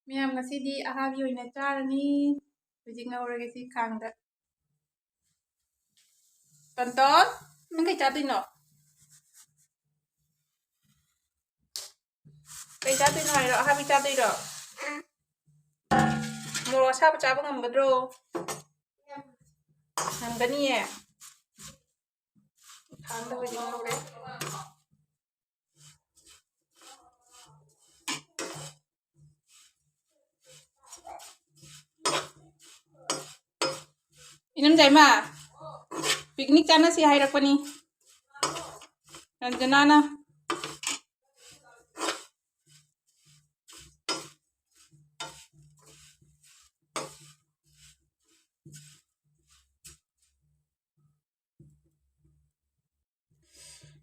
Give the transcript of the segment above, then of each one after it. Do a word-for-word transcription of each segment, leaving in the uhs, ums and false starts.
ꯃꯌꯥꯝ, ꯉꯁꯤꯗꯤ ꯑꯍꯥꯕꯤ ꯑꯣꯏꯅ ꯆꯥꯔꯅꯤ꯫ ꯍꯧꯖꯤꯛ ꯉꯧꯔꯒꯦ ꯁꯤ ꯈꯥꯡꯗ꯫ ꯇꯣꯟꯇꯣꯟ, ꯅꯪ ꯀꯩ ꯆꯥꯗꯣꯏꯅꯣ? ꯀꯩ ꯆꯥꯗꯣꯏꯅꯣ ꯍꯥꯏꯔꯣ? ꯑꯍꯥꯕꯤ ꯆꯥꯗꯣꯏꯔꯣ? ꯃꯣꯔꯣꯛ ꯑꯁꯥꯕ ꯆꯥꯕ ꯉꯝꯒꯗ꯭ꯔꯣ? ꯉꯝꯒꯅꯤꯌꯦ꯫ ꯈꯥꯡꯗ ꯍꯧꯖꯤꯛ ꯉꯧꯔꯦ꯫ ꯏꯅꯝꯖꯥꯏꯃ, picnic ꯆꯥꯅꯁꯤ ꯍꯥꯏꯔꯛꯄꯅꯤ ꯔꯟꯖꯅꯥꯅ꯫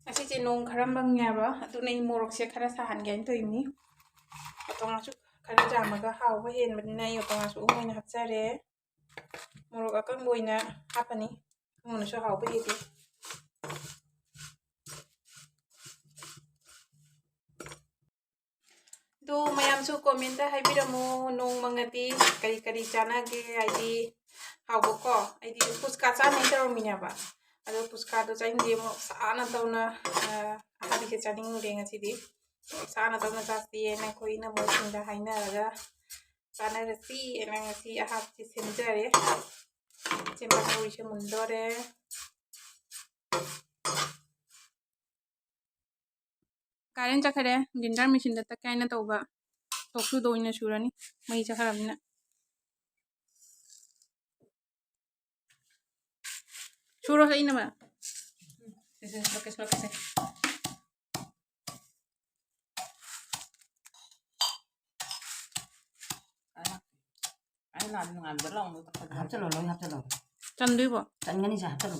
ꯉꯁꯤꯁꯦ ꯅꯣꯡ ꯈꯔ ꯃꯪꯉꯦꯕ, ꯑꯗꯨꯅ ꯑꯩ ꯃꯣꯔꯣꯛꯁꯦ ꯈꯔ ꯁꯥꯍꯟꯒꯦ ꯍꯥꯏꯅ ꯇꯧꯔꯤꯅꯤ꯫ ꯑꯣꯇꯣꯉꯥꯁꯨ ꯈꯔ ꯌꯥꯝꯃꯒ ꯍꯥꯎꯕ ꯍꯦꯟꯕꯅꯤꯅ ꯑꯩ ꯑꯣꯇꯣꯉꯥꯁꯨ ꯑꯍꯨꯝ ꯑꯣꯏꯅ ꯍꯥꯞꯆꯔꯦ꯫ ꯃꯣꯔꯣꯛ ꯑꯀꯪꯕ ꯑꯣꯏꯅ ꯍꯥꯞꯄꯅꯤ, ꯑꯉꯧꯕꯅꯁꯨ ꯍꯥꯎꯕ ꯍꯦꯜꯂꯤ꯫ ꯑꯗꯣ ꯃꯌꯥꯝꯁꯨ comment ꯍꯥꯏꯕꯤꯔꯝꯃꯨ, ꯅꯣꯡ ꯃꯪꯉꯗꯤ ꯀꯔꯤ ꯀꯔꯤ ꯆꯥꯅꯒꯦ, ꯍꯥꯏꯗꯤ ꯍꯥꯎꯕꯀꯣ꯫ ꯑꯩꯗꯤ ꯐꯨꯁꯀꯥ ꯆꯥꯅꯩ ꯇꯧꯔꯝꯃꯤꯅꯦꯕ, ꯑꯗꯣ ꯐꯨꯁꯀꯥꯗꯣ ꯆꯥꯅꯤꯡꯗꯦ, ꯃꯣꯔꯣꯛ ꯁꯥꯅ ꯇꯧꯅ, ꯑ, ꯑꯍꯥꯕꯤꯁꯦ ꯆꯥꯅꯤꯡꯉꯨꯔꯦ ꯉꯁꯤꯗꯤ꯫ ꯃꯣꯔꯣꯛ ꯁꯥꯅ ꯇꯧꯅ ꯆꯥꯁꯤꯌꯦꯅ ꯑꯩꯈꯣꯏ ꯏꯅꯝꯃꯁꯤꯡꯗ ꯍꯥꯏꯅꯔꯒ ꯆꯥꯅꯔꯁꯤꯑꯅ ꯉꯁꯤ ꯑꯍꯥꯕꯤꯁꯦ ꯁꯦꯝꯖꯔꯦ꯫ ꯆꯦꯡ ꯃꯔꯨꯁꯦ ꯃꯨꯟꯗꯣꯔꯦ꯫ ꯀꯥꯔꯦꯟ ꯆꯠꯈꯔꯦ, grinder machine ꯗ ꯇꯛꯀꯦ ꯍꯥꯏꯅ ꯇꯧꯕ, ꯇꯣꯛꯁꯨꯗ ꯑꯣꯏꯅ ꯁꯨꯔꯅꯤ, ꯃꯩ ꯆꯠꯈ꯭ꯔꯕꯅꯤꯅ꯫ ꯁꯨꯔꯣ ꯏꯅꯝꯃ꯫ ꯁꯦ, ꯁꯦ, ꯁꯨꯔꯛꯀꯦ, ꯁꯨꯔꯛꯀꯦ, ꯁꯦ꯫ ꯑꯩ ꯅꯍꯥꯟ ꯅꯨꯡꯉꯥꯏꯕꯗ ꯂꯥꯎꯅ ꯇꯛꯄꯗꯣ꯫ ꯍꯥꯞꯆꯜꯂꯣ, ꯂꯣꯏ ꯍꯥꯞꯆꯜꯂꯣ꯫ ꯆꯟꯗꯣꯏꯕꯣ? ꯆꯟꯒꯅꯤ, ꯁꯦ, ꯍꯥꯞꯆꯜꯂꯣ꯫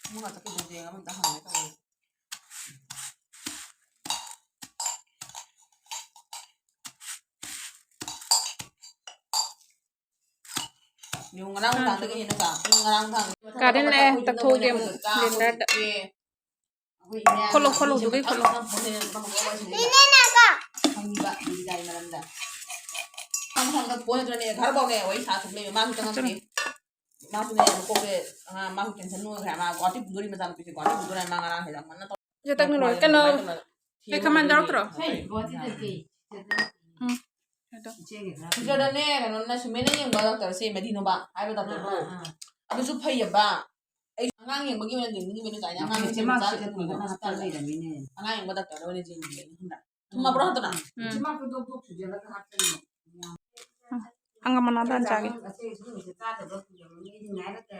ꯑꯃꯒ ꯆꯠꯈꯤꯕꯗꯨꯗꯤ ꯑꯃꯇ ꯍꯪꯒꯦ ꯇꯧꯕꯅꯤ꯫ ꯌꯦꯡꯉꯨ, ꯉꯔꯥꯡ ꯅꯨꯡꯗꯥꯡꯗꯒꯤ ꯍꯦꯟꯅ ꯆꯥ-, ꯉꯔꯥꯡ ꯅꯨꯡꯗꯥꯡ ꯀꯥꯔꯦꯟ ꯂꯥꯛꯑꯦ, ꯇꯛꯊꯣꯛꯑꯒꯦ ꯑꯃꯨꯛ grinder ꯗ꯫ ꯑꯩꯈꯣꯏ ꯏꯅꯦ ꯈꯣꯠꯂꯣ, ꯈꯣꯠꯂꯣ, ꯑꯅꯤꯁꯦ ꯍꯧꯖꯤꯛꯀꯤ ꯈꯣꯠꯂꯣ꯫ ꯃꯊꯪ ꯃꯊꯪ ꯈꯪꯉꯤꯕ ꯗꯤꯖꯥꯏꯟ ꯃꯔꯝꯗ꯫ ꯐꯣꯟꯗ ꯐꯣꯟ ꯅꯠꯇ꯭ꯔꯅꯦ ꯈꯔꯐꯥꯎꯅꯦ ꯋꯥꯔꯤ ꯁꯥ ꯁꯨꯝ ꯂꯩꯕ ꯃꯥꯁꯨ ꯆꯪꯉꯛꯇꯦ꯫ ꯃꯥꯁꯨꯅꯦ ꯃꯀꯣꯛꯁꯦ ꯑꯉꯥꯡ ꯃꯥꯁꯨ ꯇꯦꯟꯁꯟ ꯂꯣꯏꯈ꯭ꯔꯦ꯫ ꯃꯥ ꯒꯨꯍꯥꯇꯤ ꯄꯨꯗꯣꯔꯤ ꯃꯆꯥꯅꯨꯄꯤꯁꯦ ꯒꯨꯍꯥꯇꯤ ꯄꯨꯗꯣꯔꯦ꯫ ꯃꯥ ꯉꯔꯥꯡ ꯍꯦꯟꯖꯥꯡ ꯃꯟꯅ ꯇꯧ- ꯁꯤꯗ ꯇꯛꯅ ꯂꯣꯏꯔꯦ꯫ ꯀꯩꯅꯣ? ꯀꯩ ꯀꯃꯥꯟ ꯌꯥꯎꯔꯛꯇ꯭ꯔꯣ? ꯁꯦ, ꯒꯨꯍꯥꯇꯤꯗ ꯂꯩ꯫ ꯎꯝ꯫ ꯑꯗꯣ ꯏꯆꯦꯒꯤ ꯈꯔ ꯁꯤꯗꯅꯦ ꯀꯩꯅꯣꯅ ꯁꯨꯃꯦꯅ ꯌꯦꯡꯕ ꯗꯣꯛꯇꯔꯁꯦ ꯃꯦꯗꯤꯅꯣꯕ ꯍꯥꯏꯕ ꯗꯣꯛꯇꯔꯗꯣ꯫ ꯑꯥ, ꯑꯥ, ꯑꯥ꯫ ꯑꯗꯨꯁꯨ ꯐꯩꯌꯦꯕ꯫ ꯑꯩ ꯑꯉꯥꯡ ꯌꯦꯡꯕꯒꯤ ꯑꯣꯏꯅ ꯌꯦꯡꯅꯤꯡꯉꯤꯕꯅꯦ ꯀꯥꯏꯅ ꯑꯉꯥꯡ ꯌꯦꯡꯕ ꯆꯤꯃꯥꯛꯁꯤꯗ ꯆꯥꯗ ꯊꯨꯝꯕ ꯊꯨꯝꯕ ꯍꯣꯁꯄꯤꯇꯥꯜ ꯍꯣꯁꯄꯤꯇꯥꯜ ꯂꯩꯔꯝꯃꯤꯅꯦ꯫ ꯑꯉꯥꯡ ꯌꯦꯡꯕ ꯗꯣꯛꯇꯔꯗ ꯑꯣꯏꯅ ꯌꯦꯡꯅꯤꯡꯉꯦ ꯈꯪꯕ꯭ꯔꯥ? ꯎꯝ꯫ ꯊꯨꯝꯃꯛꯄ꯭ꯔꯣ ꯍꯟꯗꯛꯅ? ꯎꯝ꯫ ꯆꯤꯃꯥꯛꯇꯣ ꯗꯣꯛ ꯗꯣꯛ ꯁꯨꯖꯜꯂꯒ ꯍꯥꯞꯆꯜꯂꯣ꯫ ꯎꯝ꯫ ꯍꯪꯒꯥꯝ ꯃꯅꯥꯗ ꯍꯥꯟꯅ ꯆꯥꯒꯦ꯫ ꯑꯇꯩ ꯁꯨꯝꯕꯁꯦ ꯆꯥꯗꯕ ꯀꯨꯏꯔꯕꯅꯤ꯫ ꯑꯩꯗꯤ ꯉꯥꯏꯔꯒ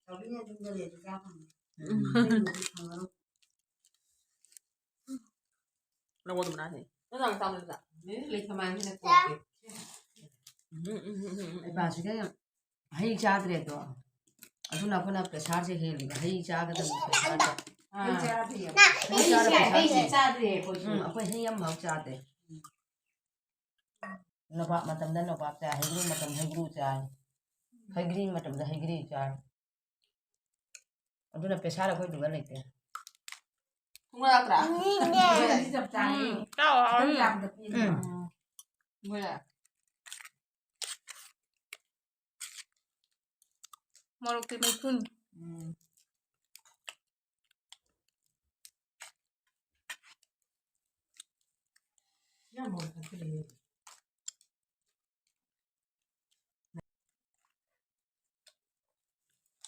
ꯆꯥꯎꯕꯤꯅ ꯑꯗꯨꯝ ꯂꯩꯔꯗꯤ ꯆꯥ ꯐꯪꯉꯦ꯫ ꯎꯝ꯫ ꯑꯇꯩꯗꯨꯗꯤ ꯐꯪꯉꯔꯣꯏ꯫ ꯅꯪꯉꯣꯟꯗ ꯃꯅꯥ ꯍꯦꯛ꯫ ꯅꯪ ꯆꯥꯕ ꯆꯥꯕ ꯅꯠꯇ꯭ꯔꯥ? ꯂꯩ ꯊꯝꯃꯥꯟꯁꯤꯅ ꯀꯣꯛꯀꯦ꯫ ꯎꯝ, ꯎꯝ, ꯎꯝ, ꯎꯝ, ꯎꯝ꯫ ꯏꯕꯥꯁꯤꯒ ꯍꯩ ꯆꯥꯗ꯭ꯔꯦꯗꯣ꯫ ꯑꯗꯨꯅ ꯑꯩꯈꯣꯏꯅ pressureꯁꯦ ꯍꯦꯜꯂꯤꯕ꯫ ꯍꯩ ꯆꯥꯒꯗꯕꯅꯤ pressureꯗ꯫ ꯑꯥ꯫ ꯍꯩ ꯆꯥꯔ ꯐꯩꯌꯦ꯫ ꯍꯩ ꯆꯥ-, ꯍꯩꯁꯦ ꯆꯥꯗ꯭ꯔꯦ ꯑꯩꯈꯣꯏꯁꯨ꯫ ꯎꯝ, ꯑꯩꯈꯣꯏ ꯍꯩ ꯑꯃꯐꯥꯎ ꯆꯥꯗꯦ꯫ ꯅꯣꯕꯥꯞ ꯃꯇꯝꯗ ꯅꯣꯕꯥꯞ ꯆꯥꯏ, ꯍꯩꯒ꯭ꯔꯨ ꯃꯇꯝꯗ ꯍꯩꯒ꯭ꯔꯨ ꯆꯥꯏ, ꯍꯩꯒ꯭ꯔꯤ ꯃꯇꯝꯗ ꯍꯩꯒ꯭ꯔꯤ ꯆꯥꯏ꯫ ꯑꯗꯨꯅ pressure ꯑꯩꯈꯣꯏ sugar ꯂꯩꯇꯦ꯫ ꯊꯨꯝ ꯌꯥꯛꯇ꯭ꯔꯥ? ꯊꯨꯝꯅꯦ꯫ ꯑꯗꯨꯗꯤ ꯆꯞ ꯆꯥꯔꯦ꯫ ꯎꯝ, ꯆꯥꯎ, ꯍꯥꯎꯋꯤ꯫ ꯈꯤꯇꯪ ꯌꯥꯝꯗ ꯄꯤꯔꯦ꯫ ꯎꯝ꯫ ꯊꯨꯝ ꯌꯥꯛ-, ꯃꯣꯔꯣꯛꯇꯤ ꯃꯩꯈꯨꯅꯤ꯫ ꯎꯝ꯫ ꯌꯥꯝ ꯃꯣꯔꯣꯛ ꯆꯥꯁꯤꯜꯂꯦ꯫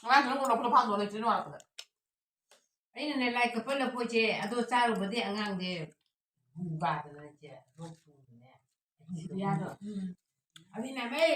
ꯑꯉꯥꯡꯁꯤꯅ ꯃꯣꯔꯣꯛ ꯐꯨꯠꯂ ꯐꯥꯝꯗꯣ ꯂꯩꯇ꯭ꯔꯤ ꯅꯣꯡꯉꯥꯜꯂꯛꯄꯗ꯫ ꯑꯩꯅꯅꯦ ꯂꯥꯏ ꯀꯠꯄ ꯂꯐꯣꯏꯁꯦ ꯑꯗꯣ ꯆꯥꯔꯨꯕꯗꯤ ꯑꯉꯥꯡꯁꯦ ꯒꯨꯒꯥꯗꯅ ꯏꯆꯦ ꯂꯣꯛ ꯊꯨꯡꯗꯅꯦ꯫ ꯁꯤꯕꯤꯌꯥꯗꯣ꯫ ꯎꯝ꯫ ꯑꯗꯨꯅ ꯃꯩ